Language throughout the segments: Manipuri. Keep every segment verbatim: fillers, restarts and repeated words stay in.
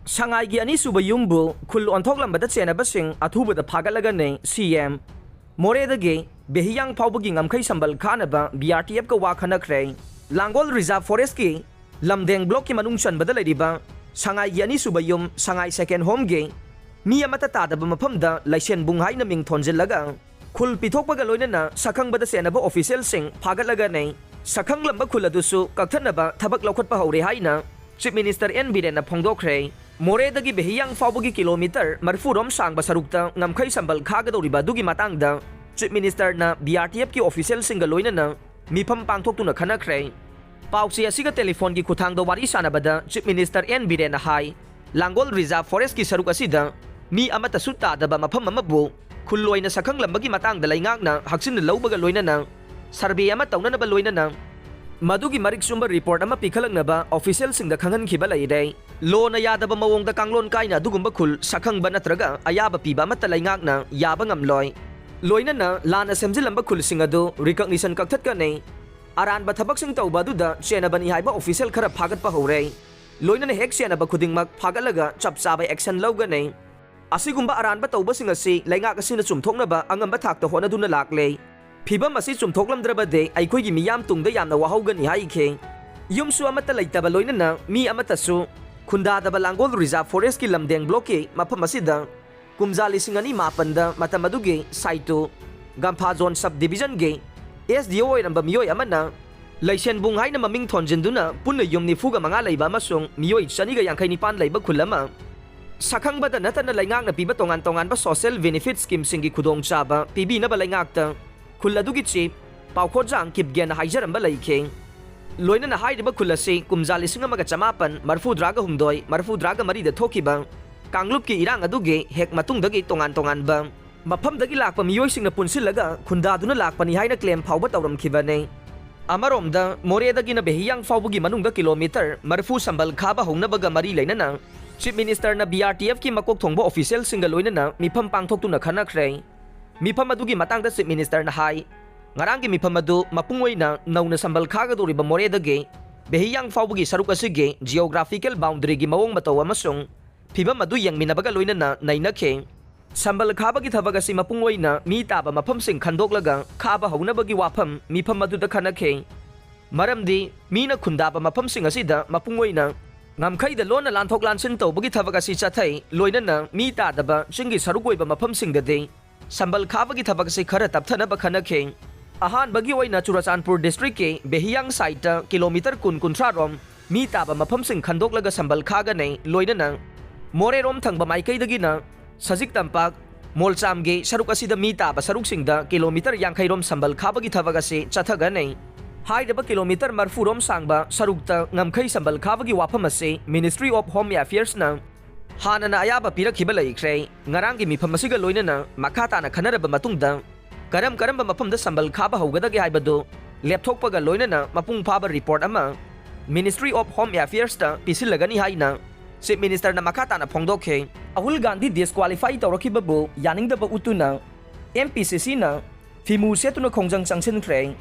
ꯁꯉꯥꯏꯒꯤ ꯑꯅꯤꯁꯨꯕ ꯌꯨꯝꯕꯨ ꯈꯨꯜ ꯑꯣꯟꯊꯣꯛꯂꯝꯕꯗ ꯆꯦꯟꯅꯕꯁꯤꯡ ꯑꯊꯨꯕꯗ ꯐꯥꯒꯠꯂꯒꯅꯤ ꯁꯤ ꯑꯦꯝ꯫ ꯃꯣꯔꯦꯗꯒꯤ ꯕꯦꯍꯤꯌꯥꯡ ꯐꯥꯎꯕꯒꯤ ꯉꯝꯈꯩ ꯁꯝꯕꯜ ꯈꯥꯅꯕ ꯕꯤ ꯑꯥꯔ ꯇꯤ ꯑꯦꯐꯀ ꯋꯥ ꯈꯟꯅꯈ꯭ꯔꯦ꯫ ꯂꯥꯡꯒꯣꯜ ꯔꯤꯖꯥꯔꯚ ꯐꯣꯔꯦꯁ꯭ꯠꯀꯤ ꯂꯝꯗꯦꯡ ꯕ꯭ꯂꯣꯛꯀꯤ ꯃꯅꯨꯡ ꯆꯟꯕꯗ ꯂꯩꯔꯤꯕ ꯁꯉꯥꯏꯒꯤ ꯑꯅꯤꯁꯨꯕ ꯌꯨꯝ ꯁꯉꯥꯏ ꯁꯦꯀꯦꯟ ꯍꯣꯝꯒꯤ ꯃꯤ ꯑꯃꯠꯇ ꯇꯥꯗꯕ ꯃꯐꯝꯗ ꯂꯩꯁꯦꯟꯕꯨꯡ ꯍꯥꯏꯅ ꯃꯤꯡ ꯊꯣꯟꯖꯤꯜꯂꯒ ꯈꯨꯜ ꯄꯤꯊꯣꯛꯄꯒ ꯂꯣꯏꯅꯅ ꯁꯛꯈꯪꯕꯗ ꯆꯦꯟꯅꯕ ꯑꯣꯐꯤꯁꯤꯌꯦꯜꯁꯤꯡ ꯐꯥꯒꯠꯂꯒꯅꯤ ꯁꯛꯈꯪꯂꯝꯕ ꯈꯨꯜ ꯑꯗꯨꯁꯨ ꯀꯛꯊꯠꯅꯕ ꯊꯕꯛ ꯂꯧꯈꯠꯄ ꯍꯧꯔꯦ ꯍꯥꯏꯅ ꯆꯤꯐ ꯃꯤꯅꯤꯁꯇꯔ ꯑꯦꯟ ꯕꯤꯔꯦꯟꯅ ꯐꯣꯡꯗꯣꯛꯈ꯭ꯔꯦ꯫ ꯃꯣꯔꯦꯗꯒꯤ ꯕꯦꯍꯤꯌꯥꯡ ꯐꯥꯎꯕꯒꯤ ꯀꯤꯂꯣꯃꯤꯇꯔ ꯃꯔꯤꯐꯨ ꯔꯣꯝ ꯁꯥꯡꯕ ꯁꯔꯨꯛꯇ ꯉꯝꯈꯩ ꯁꯝꯕꯜ ꯈꯥꯒꯗꯧꯔꯤꯕ ꯑꯗꯨꯒꯤ ꯃꯇꯥꯡꯗ ꯆꯤꯐ ꯃꯤꯅꯤꯁꯇꯔꯅ ꯕꯤ ꯑꯥꯔ ꯇꯤ ꯑꯦꯐꯀꯤ ꯑꯣꯐꯤꯁꯤꯌꯦꯜꯁꯤꯡꯒ ꯂꯣꯏꯅꯅ ꯃꯤꯐꯝ ꯄꯥꯡꯊꯣꯛꯇꯨꯅ ꯈꯟꯅꯈ꯭ꯔꯦ꯫ ꯄꯥꯎꯆꯦ ꯑꯁꯤꯒ ꯇꯦꯂꯤꯐꯣꯟꯒꯤ ꯈꯨꯠꯊꯥꯡꯗ ꯋꯥꯔꯤ ꯁꯥꯟꯅꯕꯗ ꯆꯤꯐ ꯃꯤꯅꯤꯁꯇꯔ ꯑꯦꯟ ꯕꯤꯔꯦꯟꯅ ꯍꯥꯏ, ꯂꯥꯡꯒꯣꯜ ꯔꯤꯖꯥꯔꯚ ꯐꯣꯔꯦꯁ꯭ꯠꯀꯤ ꯁꯔꯨꯛ ꯑꯁꯤꯗ ꯃꯤ ꯑꯃꯠꯇꯁꯨ ꯇꯥꯗꯕ ꯃꯐꯝ ꯑꯃꯕꯨ ꯈꯨꯜ ꯑꯣꯏꯅ ꯁꯛꯈꯪꯂꯝꯕꯒꯤ ꯃꯇꯥꯡꯗ ꯂꯩꯉꯥꯛꯅ ꯍꯛꯆꯤꯟꯅ ꯂꯧꯕꯒ ꯂꯣꯏꯅꯅ ꯁꯔꯚꯦ ꯑꯃ ꯇꯧꯅꯅꯕ ꯂꯣꯏꯅꯅ ꯃꯗꯨꯒꯤ ꯃꯔꯤꯛ ꯆꯨꯝꯕ ꯔꯤꯄꯣꯔꯠ ꯑꯃ ꯄꯤꯈꯠꯂꯛꯅꯕ ꯑꯣꯐꯤꯁꯤꯌꯦꯜꯁꯤꯡꯗ ꯈꯪꯍꯟꯈꯤꯕ ꯂꯩꯔꯦ꯫ ꯂꯣꯅ ꯌꯥꯗꯕ ꯃꯑꯣꯡꯗ ꯀꯥꯡꯂꯣꯟ ꯀꯥꯏꯅ ꯑꯗꯨꯒꯨꯝꯕ ꯈꯨꯜ ꯁꯛꯈꯪꯕ ꯅꯠꯇ꯭ꯔꯒ ꯑꯌꯥꯕ ꯄꯤꯕ ꯑꯃꯠꯇ ꯂꯩꯉꯥꯛꯅ ꯌꯥꯕ ꯉꯝꯂꯣꯏ꯫ ꯂꯣꯏꯅꯅ ꯂꯥꯟꯅ ꯁꯦꯝꯖꯤꯜꯂꯝꯕ ꯈꯨꯜꯁꯤꯡ ꯑꯗꯨ ꯔꯤꯀꯣꯒꯅꯤꯁꯟ ꯀꯛꯊꯠꯀꯅꯤ꯫ ꯑꯔꯥꯟꯕ ꯊꯕꯛꯁꯤꯡ ꯇꯧꯕ ꯑꯗꯨꯗ ꯆꯦꯟꯅꯕꯅꯤ ꯍꯥꯏꯕ ꯑꯣꯐꯤꯁꯤꯌꯦꯜ ꯈꯔ ꯐꯥꯒꯠꯄ ꯍꯧꯔꯦ꯫ ꯂꯣꯏꯅꯅ ꯍꯦꯛ ꯆꯦꯟꯅꯕ ꯈꯨꯗꯤꯡꯃꯛ ꯐꯥꯒꯠꯂꯒ ꯆꯞ ꯆꯥꯕ ꯑꯦꯛꯁꯟ ꯂꯧꯒꯅꯤ꯫ ꯑꯁꯤꯒꯨꯝꯕ ꯑꯔꯥꯟꯕ ꯇꯧꯕꯁꯤꯡ ꯑꯁꯤ ꯂꯩꯉꯥꯛ ꯑꯁꯤꯅ ꯆꯨꯝꯊꯣꯛꯅꯕ ꯑꯉꯝꯕ ꯊꯥꯛꯇ ꯍꯣꯠꯅꯗꯨꯅ ꯂꯥꯛꯂꯦ꯫ ꯐꯤꯚꯝ ꯑꯁꯤ ꯆꯨꯝꯊꯣꯛꯂꯝꯗ꯭ꯔꯕꯗꯤ ꯑꯩꯈꯣꯏꯒꯤ ꯃꯤꯌꯥꯝ ꯇꯨꯡꯗ ꯌꯥꯝꯅ ꯋꯥꯍꯧꯒꯅꯤ ꯍꯥꯏꯈꯤ꯫ ꯌꯨꯝꯁꯨ ꯑꯃꯠꯇ ꯂꯩꯇꯕ ꯂꯣꯏꯅꯅ ꯃꯤ ꯑꯃꯠꯇꯁꯨ ꯈꯨꯟꯗꯥꯗꯕ ꯂꯥꯡꯒꯣꯜ ꯔꯤꯖꯥꯔꯚ ꯐꯣꯔꯦꯁ꯭ꯠꯀꯤ ꯂꯝꯗꯦꯡ ꯕ꯭ꯂꯣꯛꯀꯤ ꯃꯐꯝ ꯑꯁꯤꯗ ꯀꯨꯝꯖꯥ ꯂꯤꯁꯤꯡ ꯑꯅꯤ ꯃꯥꯄꯟꯗ ꯃꯇꯝ ꯑꯗꯨꯒꯤ ꯁꯥꯏꯇꯨ ꯒꯝꯐꯥꯖꯣꯟ ꯁꯕ ꯗꯤꯚꯤꯖꯟꯒꯤ ꯑꯦꯁ ꯗꯤ ꯑꯣ ꯑꯣꯏꯔꯝꯕ ꯃꯤꯑꯣꯏ ꯑꯃꯅ ꯂꯩꯁꯦꯟꯕꯨꯡ ꯍꯥꯏꯅ ꯃꯃꯤꯡ ꯊꯣꯟꯖꯤꯟꯗꯨꯅ ꯄꯨꯟꯅ ꯌꯨꯝ ꯅꯤꯐꯨꯒ ꯃꯉꯥ ꯂꯩꯕ ꯑꯃꯁꯨꯡ ꯃꯤꯑꯣꯏ ꯆꯅꯤꯒ ꯌꯥꯡꯈꯩ ꯅꯤꯄꯥꯟ ꯂꯩꯕ ꯈꯨꯜ ꯑꯃ ꯁꯛꯈꯪꯕꯗ ꯅꯠꯇꯅ ꯂꯩꯉꯥꯛꯅ ꯄꯤꯕ ꯇꯣꯉꯥꯟ ꯇꯣꯉꯥꯟꯕ ꯁꯣꯁꯤꯌꯦꯜ ꯕꯦꯅꯤꯐꯤꯠ ꯁ꯭ꯀꯤꯝꯁꯤꯡꯒꯤ ꯈꯨꯗꯣꯡꯆꯥꯕ ꯄꯤꯕꯤꯅꯕ ꯂꯩꯉꯥꯛꯇ ꯈꯨꯜ ꯑꯗꯨꯒꯤ ꯆꯤꯐ ꯄꯥꯎꯈꯣꯟꯖꯥꯡ ꯀꯤꯞꯒꯦꯟꯅ ꯍꯥꯏꯖꯔꯝꯕ ꯂꯩꯈꯤ꯫ ꯂꯣꯏꯅꯅ ꯍꯥꯏꯔꯤꯕ ꯈꯨꯜ ꯑꯁꯤ ꯀꯨꯝꯖꯥ ꯂꯤꯁꯤꯡ ꯑꯃꯒ ꯆꯃꯥꯄꯟ ꯃꯔꯤꯐꯨꯇꯔꯥꯒ ꯍꯨꯝꯗꯣꯏ ꯃꯔꯤꯐꯨꯇꯔꯥꯒ ꯃꯔꯤꯗ ꯊꯣꯛꯈꯤꯕ ꯀꯥꯡꯂꯨꯞꯀꯤ ꯏꯔꯥꯡ ꯑꯗꯨꯒꯤ ꯍꯦꯛ ꯃꯇꯨꯡꯗꯒꯤ ꯇꯣꯉꯥꯟ ꯇꯣꯉꯥꯟꯕ ꯃꯐꯝꯗꯒꯤ ꯂꯥꯛꯄ ꯃꯤꯑꯣꯏꯁꯤꯡꯅ ꯄꯨꯟꯁꯤꯜꯂꯒ ꯈꯨꯟꯗꯥꯗꯨꯅ ꯂꯥꯛꯄꯅꯤ ꯍꯥꯏꯅ ꯀ꯭ꯂꯦꯝ ꯐꯥꯎꯕ ꯇꯧꯔꯝꯈꯤꯕꯅꯤ꯫ ꯑꯃꯔꯣꯝꯗ ꯃꯣꯔꯦꯗꯒꯤꯅ ꯕꯦꯍꯤꯌꯥꯡ ꯐꯥꯎꯕꯒꯤ ꯃꯅꯨꯡꯗ ꯀꯤꯂꯣꯃꯤꯇꯔ ꯃꯔꯤꯐꯨ ꯁꯝꯕꯜ ꯈꯥꯕ ꯍꯧꯅꯕꯒ ꯃꯔꯤ ꯂꯩꯅꯅ ꯆꯤꯐ ꯃꯤꯅꯤꯁꯇꯔꯅ ꯕꯤ ꯑꯥꯔ ꯇꯤ ꯑꯦꯐꯀꯤ ꯃꯀꯣꯛ ꯊꯣꯡꯕ ꯑꯣꯐꯤꯁꯤꯌꯦꯜꯁꯤꯡꯒ ꯂꯣꯏꯅꯅ ꯃꯤꯐꯝ ꯄꯥꯡꯊꯣꯛꯇꯨꯅ ꯈꯟꯅꯈ꯭ꯔꯦ꯫ ꯃꯤꯐꯝ ꯑꯗꯨꯒꯤ ꯃꯇꯥꯡꯗ ꯆꯤꯐ ꯃꯤꯅꯤꯁꯇꯔꯅ ꯍꯥꯏ, ꯉꯔꯥꯡꯒꯤ ꯃꯤꯐꯝ ꯑꯗꯨ ꯃꯄꯨꯡ ꯑꯣꯏꯅ ꯅꯧꯅ ꯁꯝꯕꯜ ꯈꯥꯒꯗꯧꯔꯤꯕ ꯃꯣꯔꯦꯗꯒꯤ ꯕꯦꯍꯤꯌꯥꯡ ꯐꯥꯎꯕꯒꯤ ꯁꯔꯨꯛ ꯑꯁꯤꯒꯤ geographical boundaryꯒꯤ ꯃꯑꯣꯡ ꯃꯇꯧ ꯑꯃꯁꯨꯡ ꯐꯤꯕꯝ ꯑꯗꯨ ꯌꯦꯡꯃꯤꯟꯅꯕꯒ ꯂꯣꯏꯅꯅ ꯅꯩꯅꯈꯤ꯫ ꯁꯝꯕꯜ ꯈꯥꯕꯒꯤ ꯊꯕꯛ ꯑꯁꯤ ꯃꯄꯨꯡ ꯑꯣꯏꯅ ꯃꯤ ꯇꯥꯕ ꯃꯐꯝꯁꯤꯡ ꯈꯟꯗꯣꯛꯂꯒ ꯈꯥꯕ ꯍꯧꯅꯕꯒꯤ ꯋꯥꯐꯝ ꯃꯤꯐꯝ ꯑꯗꯨꯗ ꯈꯟꯅꯈꯤ꯫ ꯃꯔꯝꯗꯤ ꯃꯤꯅ ꯈꯨꯟꯗꯥꯕ ꯃꯐꯝꯁꯤꯡ ꯑꯁꯤꯗ ꯃꯄꯨꯡ ꯑꯣꯏꯅ ꯉꯝꯈꯩꯗ ꯂꯣꯟꯅ ꯂꯥꯟꯊꯣꯛ ꯂꯥꯟꯁꯤꯟ ꯇꯧꯕꯒꯤ ꯊꯕꯛ ꯑꯁꯤ ꯆꯠꯊꯩ, ꯂꯣꯏꯅꯅ ꯃꯤ ꯇꯥꯗꯕ ꯆꯤꯡꯒꯤ ꯁꯔꯨꯛ ꯑꯣꯏꯕ ꯃꯐꯝꯁꯤꯡꯗꯗꯤ ꯁꯝꯕꯜ ꯈꯥꯕꯒꯤ ꯊꯕꯛ ꯑꯁꯤ ꯈꯔ ꯇꯞꯊꯅꯕ ꯈꯟꯅꯈꯤ꯫ ꯑꯍꯥꯟꯕꯒꯤ ꯑꯣꯏꯅ ꯆꯨꯔꯆꯥꯟꯄꯨꯔ districtꯀꯤ ꯕꯦꯍꯤꯌꯥꯡ sideꯇ kilometre ꯀꯨꯟ ꯀꯨꯟꯊ꯭ꯔꯥ ꯔꯣꯝ ꯃꯤ ꯇꯥꯕ ꯃꯐꯝꯁꯤꯡ ꯈꯟꯗꯣꯛꯂꯒ ꯁꯝꯕꯜ ꯈꯥꯒꯅꯤ, ꯂꯣꯏꯅꯅ ꯃꯣꯔꯦꯔꯣꯝ ꯊꯪꯕ ꯃꯥꯏꯀꯩꯗꯒꯤꯅ ꯁꯖꯤꯛ ꯇꯝꯄꯥꯛ, ꯃꯣꯜꯆꯥꯝꯒꯤ ꯁꯔꯨꯛ ꯑꯁꯤꯗ ꯃꯤ ꯇꯥꯕ ꯁꯔꯨꯛꯁꯤꯡꯗ kilometre ꯌꯥꯡꯈꯩ ꯔꯣꯝ ꯁꯝꯕꯜ ꯈꯥꯕꯒꯤ ꯊꯕꯛ ꯑꯁꯤ ꯆꯠꯊꯒꯅꯤ꯫ ꯍꯥꯏꯔꯤꯕ kilometre ꯃꯔꯐꯨ ꯔꯣꯝ ꯁꯥꯡꯕ ꯁꯔꯨꯛꯇ ꯉꯝꯈꯩ ꯁꯝꯕꯜ ꯈꯥꯕꯒꯤ ꯋꯥꯐꯝ ꯑꯁꯤ Ministry of Home Affairsꯅ ꯍꯥꯟꯅꯅ ꯑꯌꯥꯕ ꯄꯤꯔꯛꯈꯤꯕ ꯂꯩꯈ꯭ꯔꯦ꯫ ꯉꯔꯥꯡꯒꯤ ꯃꯤꯐꯝ ꯑꯁꯤꯒ ꯂꯣꯏꯅꯅ ꯃꯈꯥ ꯇꯥꯅ ꯈꯟꯅꯔꯕ ꯃꯇꯨꯡꯗ ꯀꯔꯝ ꯀꯔꯝꯕ ꯃꯐꯝꯗ ꯁꯝꯕꯜ ꯈꯥꯕ ꯍꯧꯒꯗꯒꯦ ꯍꯥꯏꯕꯗꯨ ꯂꯦꯞꯊꯣꯛꯄꯒ ꯂꯣꯏꯅꯅ ꯃꯄꯨꯡ ꯐꯥꯕ report ꯑꯃ Ministry of Home Affairsꯇ ꯄꯤꯁꯤꯜꯂꯒꯅꯤ ꯍꯥꯏꯅ Chief Ministerꯅ ꯃꯈꯥ ꯇꯥꯅ ꯐꯣꯡꯗꯣꯛꯈꯤ꯫ ꯔꯥꯍꯨꯜ ꯒꯥꯟꯙꯤ disqualify ꯇꯧꯔꯛꯈꯤꯕꯕꯨ ꯌꯥꯅꯤꯡꯗꯕ ꯎꯠꯇꯨꯅ MPCCꯅ ꯐꯤꯃꯨ ꯁꯦꯠꯇꯨꯅ ꯈꯣꯡꯖꯪ ꯆꯪꯁꯤꯟꯈ꯭ꯔꯦ꯫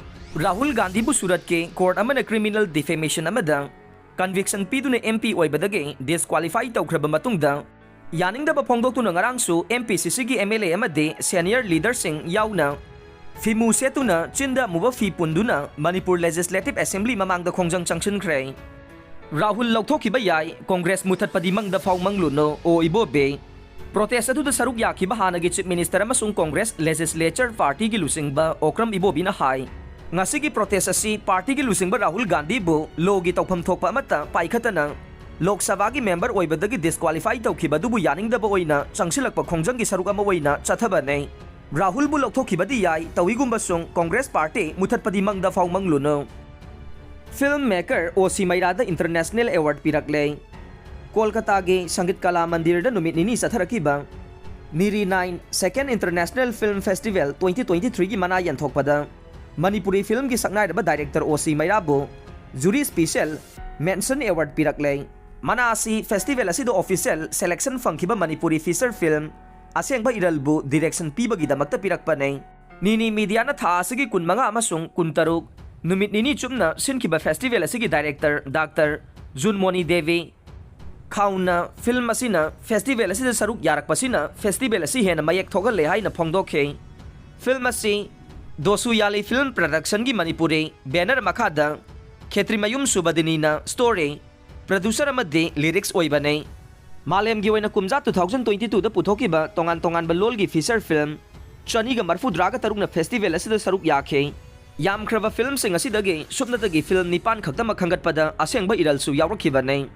ꯔꯥꯍꯨꯜ ꯒꯥꯟꯙꯤꯕꯨ ꯁꯨꯔꯠꯀꯤ court ꯑꯃꯅ criminal defamation ꯑꯃꯗ conviction ꯄꯤꯗꯨꯅ MP ꯑꯣꯏꯕꯗꯒꯤ disqualify ꯇꯧꯈ꯭ꯔꯕ ꯃꯇꯨꯡꯗ, ꯌꯥꯅꯤꯡꯗꯕ ꯐꯣꯡꯗꯣꯛꯇꯨꯅ ꯉꯔꯥꯡꯁꯨ MPCCꯒꯤ MLA ꯑꯃꯗꯤ senior leaderꯁꯤꯡ ꯌꯥꯎꯅ ꯐꯤꯃꯨ ꯁꯦꯠꯇꯨꯅ ꯆꯤꯟꯗ ꯑꯃꯨꯕ ꯐꯤ ꯄꯨꯟꯗꯨꯅ ꯃꯅꯤꯄꯨꯔ Legislative Assembly ꯃꯃꯥꯡꯗ ꯈꯣꯡꯖꯪ ꯆꯪꯁꯤꯟꯈ꯭ꯔꯦ꯫ ꯔꯥꯍꯨꯜ ꯂꯧꯊꯣꯛꯈꯤꯕ ꯌꯥꯏ, ꯀꯣꯡꯒ꯭ꯔꯦꯁ ꯃꯨꯊꯠꯄꯗꯤ ꯃꯪꯗ ꯐꯥꯎ ꯃꯪꯂꯨꯅꯨ, ꯑꯣ ꯏꯕꯣꯕꯤ꯫ Protest ꯑꯗꯨꯗ ꯁꯔꯨꯛ ꯌꯥꯈꯤꯕ ꯍꯥꯟꯅꯒꯤ Chief Minister ꯑꯃꯁꯨꯡ ꯀꯣꯡꯒ꯭ꯔꯦꯁ Legislature Partyꯒꯤ ꯂꯨꯆꯤꯡꯕ ꯑꯣꯀ꯭ꯔꯝ ꯏꯕꯣꯕꯤꯅ ꯍꯥꯏ, ꯉꯁꯤꯒꯤ protest ꯑꯁꯤ partyꯒꯤ ꯂꯨꯆꯤꯡꯕ ꯔꯥꯍꯨꯜ ꯒꯥꯟꯙꯤꯕꯨ lawꯒꯤ ꯇꯧꯐꯝ ꯊꯣꯛꯄ ꯑꯃꯠꯇ ꯄꯥꯏꯈꯠꯇꯅ ꯂꯣꯛ ꯁꯚꯥꯒꯤ member ꯑꯣꯏꯕꯗꯒꯤ disqualify ꯇꯧꯈꯤꯕ ꯑꯗꯨꯕꯨ ꯌꯥꯅꯤꯡꯗꯕ ꯑꯣꯏꯅ ꯆꯪꯁꯤꯜꯂꯛꯄ ꯈꯣꯡꯖꯪꯒꯤ ꯁꯔꯨꯛ ꯑꯃ ꯑꯣꯏꯅ ꯆꯠꯊꯕꯅꯤ꯫ ꯔꯥꯍꯨꯜꯕꯨ ꯂꯧꯊꯣꯛꯈꯤꯕꯗꯤ ꯌꯥꯏ, ꯇꯧꯏꯒꯨꯝꯕꯁꯨꯡ ꯀꯣꯡꯒ꯭ꯔꯦꯁ party ꯃꯨꯊꯠꯄꯗꯤ ꯃꯪꯗ ꯐꯥꯎ ꯃꯪꯂꯨꯅꯨ꯫ Film maker ꯑꯣ ꯁꯤ ꯃꯩꯔꯥꯗ international award ꯄꯤꯔꯛꯂꯦ꯫ ꯀꯣꯜꯀꯇꯥꯒꯤ ꯁꯪꯒꯤꯠ ꯀꯂꯥ ꯃꯟꯗꯤꯔꯗ ꯅꯨꯃꯤꯠ ꯅꯤꯅꯤ ꯆꯠꯊꯔꯛꯈꯤꯕ ꯅꯤꯔꯤ nine Second International Film Festival twenty twenty threeꯒꯤ ꯃꯅꯥ ꯌꯦꯟꯊꯣꯛꯄꯗ ꯃꯅꯤꯄꯨꯔꯤ filmꯒꯤ ꯁꯛꯅꯥꯏꯔꯕ director ꯑꯣ ꯁꯤ ꯃꯩꯔꯥꯕꯨ jury special mention award ꯄꯤꯔꯛꯂꯦ꯫ ꯃꯅꯥ ꯑꯁꯤ festival ꯑꯁꯤꯗ official selection ꯐꯪꯈꯤꯕ ꯃꯅꯤꯄꯨꯔꯤ feature film ꯑꯁꯦꯡꯕ ꯏꯔꯜꯕꯨ direction ꯄꯤꯕꯒꯤꯗꯃꯛꯇ ꯄꯤꯔꯛꯄꯅꯤ꯫ ꯅꯤꯅꯤ mediaꯅ ꯊꯥ ꯑꯁꯤꯒꯤ ꯀꯨꯟꯃꯉꯥ ꯑꯃꯁꯨꯡ ꯀꯨꯟꯇꯔꯨꯛ ꯅꯨꯃꯤꯠ ꯅꯤꯅꯤ ꯆꯨꯞꯅ ꯁꯤꯟꯈꯤꯕ ꯐꯦꯁꯇꯤꯚꯦꯜ ꯑꯁꯤꯒꯤ ꯗꯥꯏꯔꯦꯛꯇꯔ ꯗꯥꯛꯇꯔ ꯖꯨꯟꯃꯣꯅꯤ ꯗꯦꯕꯤ ꯈꯥꯎꯅ ꯐꯤꯜꯝ ꯑꯁꯤꯅ ꯐꯦꯁꯇꯤꯚꯦꯜ ꯑꯁꯤꯗ ꯁꯔꯨꯛ ꯌꯥꯔꯛꯄꯁꯤꯅ ꯐꯦꯁꯇꯤꯚꯦꯜ ꯑꯁꯤ ꯍꯦꯟꯅ ꯃꯌꯦꯛ ꯊꯣꯛꯍꯜꯂꯦ ꯍꯥꯏꯅ ꯐꯣꯡꯗꯣꯛꯈꯤ꯫ ꯐꯤꯜꯝ ꯑꯁꯤ ꯗꯣꯁꯨ ꯌꯥꯂꯤ ꯐꯤꯜꯝ ꯄ꯭ꯔꯗꯛꯁꯟꯒꯤ ꯃꯅꯤꯄꯨꯔꯤ ꯕꯦꯅꯔ ꯃꯈꯥꯗ ꯈꯦꯇ꯭ꯔꯤꯃꯌꯨꯝ ꯁꯨꯕꯗꯤꯅꯤꯅ ꯁ꯭ꯇꯣꯔꯤ, ꯄ꯭ꯔꯗ꯭ꯌꯨꯁꯔ ꯑꯃꯗꯤ ꯂꯤꯔꯤꯛꯁ ꯑꯣꯏꯕꯅꯤ꯫ ꯃꯥꯂꯦꯝꯒꯤ ꯑꯣꯏꯅ ꯀꯨꯝꯖꯥ two thousand twenty twoꯗ ꯄꯨꯊꯣꯛꯈꯤꯕ ꯇꯣꯉꯥꯟ ꯇꯣꯉꯥꯟꯕ ꯂꯣꯜꯒꯤ ꯐꯤꯆꯔ ꯐꯤꯜꯝ ꯆꯅꯤꯒ ꯃꯔꯐꯨꯇꯔꯥꯒ ꯇꯔꯨꯛꯅ ꯐꯦꯁꯇꯤꯚꯦꯜ ꯑꯁꯤꯗ ꯁꯔꯨꯛ ꯌꯥꯈꯤ꯫ ꯌꯥꯝꯈ꯭ꯔꯕ ꯐꯤꯜꯝꯁꯤꯡ ꯑꯁꯤꯗꯒꯤ ꯁꯨꯞꯅꯇꯒꯤ ꯐꯤꯜꯝ ꯅꯤꯄꯥꯟ ꯈꯛꯇꯃꯛ ꯈꯟꯒꯠꯄꯗ ꯑꯁꯦꯡꯕ ꯏꯔꯜꯁꯨ ꯌꯥꯎꯔꯛꯈꯤꯕꯅꯤ꯫